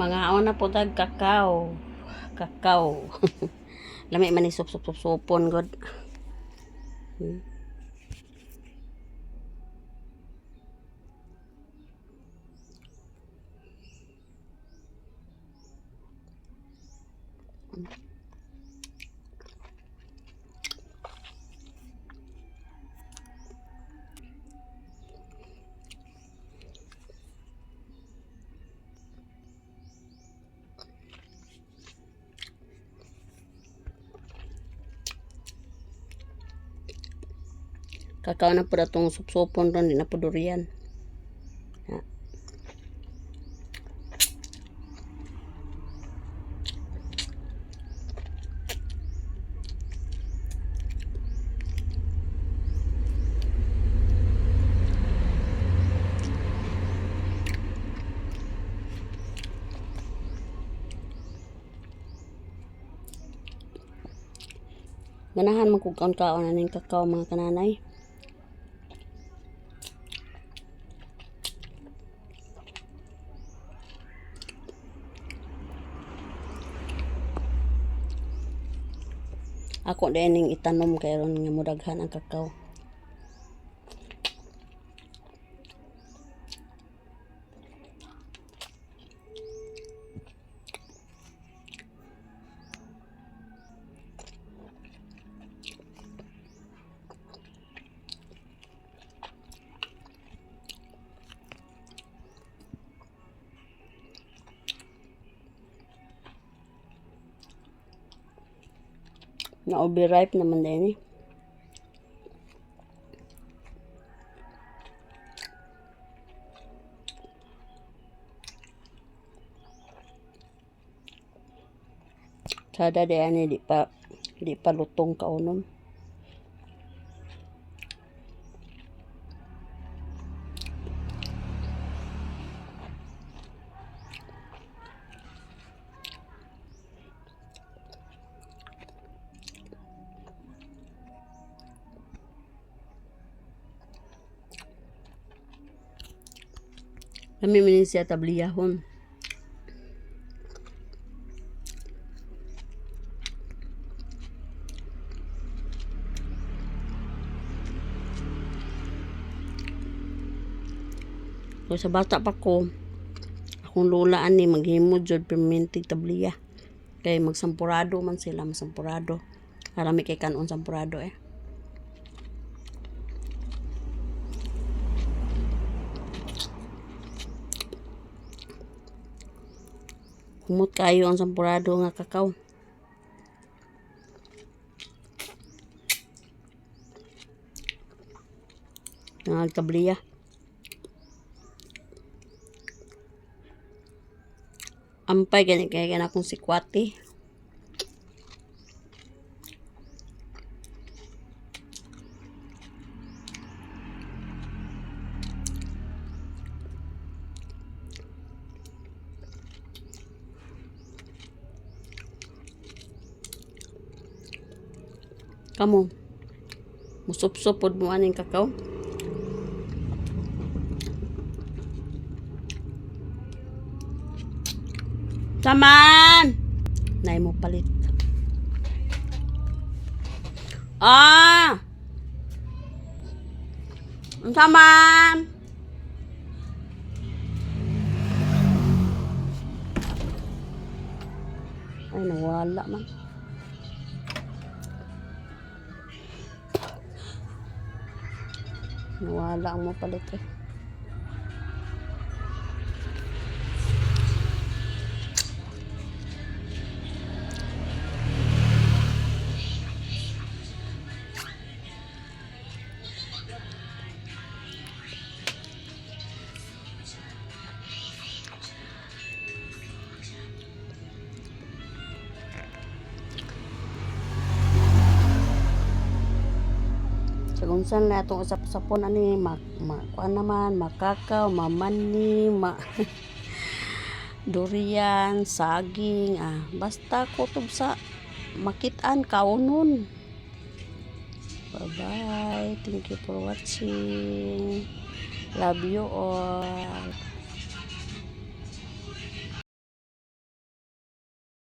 Mangaon na po tag kakao. Kakao. Lami man ni sup sup sup supon god. Kakao na po atong supsupon ron, di na po durian. Ha. Ganahan man kog kaon-kaon aning kakao, mga kananay. Ako din ning itanom kay ron nga modaghan ang kakao. Na overripe naman din eh. Sada di ani di pa lutong kaunon. Lami man siya tabliyahon. Kung sa bata pa ko, akong lola ani maghimo jud permintig tabliya. Kay magsampurado man sila, masampurado. Arami kay kanon sampurado eh. Humot kayo ang sampurado nga kakao. Nagtabliya. Ampay gani kay kana akong sikwati. Kamo, musupsop pod mo aning kakao. Taman! Nay mo palit. Ah! Unsa man? Ay, nawala man. Nawala ang mo palit eh. Sa unsan na atong usap-usapon ani ma, ma kuan naman, makakaw, mamani, ma durian, saging, ah, basta kutob sa makitaan kaunon. Bye-bye. Thank you for watching. Love you all.